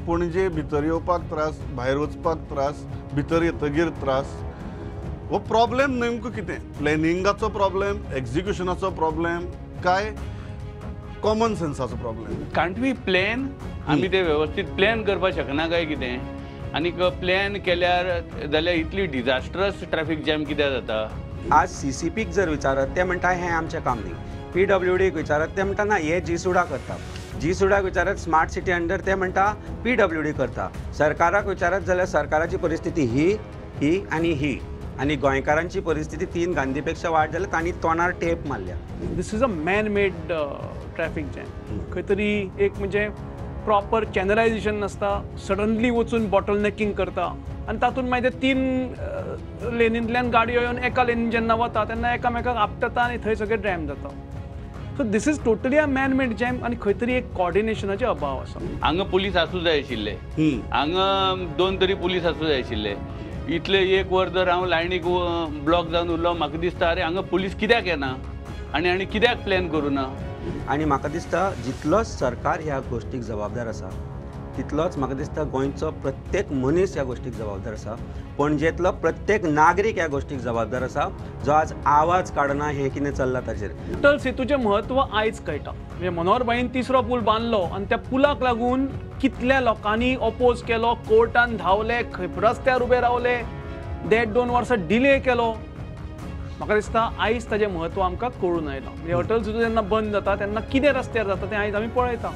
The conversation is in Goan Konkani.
पणजे भितर येवपाक त्रास, भायर वचपाक त्रास, भितर येतगीर त्रास. हो प्रॉब्लेम नेमको कितें? प्लॅनिंगाचो प्रॉब्लेम, एक्झिक्युशनाचो प्रॉब्लेम काय कॉमन सेन्साचो प्रॉब्लेम? Can't we plan? आमी ते वेवस्थीत प्लॅन करपाक शकना काय कितें? आनीक प्लॅन केल्यार जाल्यार इतली डिजास्ट्रस ट्रॅफिक जॅम कित्याक जाता? आज सीसीपीक जर विचारत ते म्हणटा हें आमचें काम न्ही, पीडब्ल्यूडीक विचारत ते म्हणटा ना हे जीसुडा करता, जीसुडाक विचारत स्मार्ट सिटी अंडर ते म्हणटा पीडब्ल्यूडी करता, सरकाराक विचारत जाल्यार सरकाराची परिस्थिती ही ही आनी ही, आनी गोंयकारांची परिस्थिती 3 गांधी पेक्षा वाड जाल्यार तांणी तोंडार टेप मारल्या. This is a man made traffic jam. खंय तरी एक म्हणजे प्रॉपर चॅनलायझेशन नासता, सडनली वचून बॉटल नेकिंग करता आनी तातूंत मागीर ते 3 लेनींतल्यान गाडयो येवन एका लेनीन जेन्ना वता तेन्ना एकामेकाक आपटता आनी थंय सगळें जॅम जाता. So this is totally a man made jam आनी खंय तरी एक कॉर्डिनेशनाचे अभाव आसा. हांगा पुलीस आसूं जाय आशिल्ले, हांगा 2 तरी पुलीस आसूं जाय आशिल्ले. इतले एक वर जर हांव लायनीक ब्लॉक जावन उरलो, म्हाका दिसता अरे हांगा पुलीस कित्याक येना आनी आनी कित्याक प्लॅन करूं ना? आनी म्हाका दिसता जितलोच सरकार ह्या गोश्टीक जबाबदार आसा तितलोच म्हाका दिसता गोंयचो प्रत्येक मनीस ह्या गोश्टीक जबाबदार आसा, पणजेंतलो प्रत्येक नागरीक ह्या गोश्टीक जबाबदार आसा जो आज आवाज काडना हें कितें चल्लां ताचेर. अटल सेतूचें म्हत्व आयज कळटा. म्हणजे मनोहरभाईन 3रो पूल बांदलो आनी त्या पुलाक लागून कितल्या लोकांनी ओपोज केलो, कोर्टान धांवले, रस्त्यार उबे रावले, 1.5-2 वर्सां डिले केलो. म्हाका दिसता आयज ताजें म्हत्व आमकां कळून आयलां. म्हणजे अटल सेतू जेन्ना बंद जाता तेन्ना कितें रस्त्यार जाता तें आयज आमी पळयता.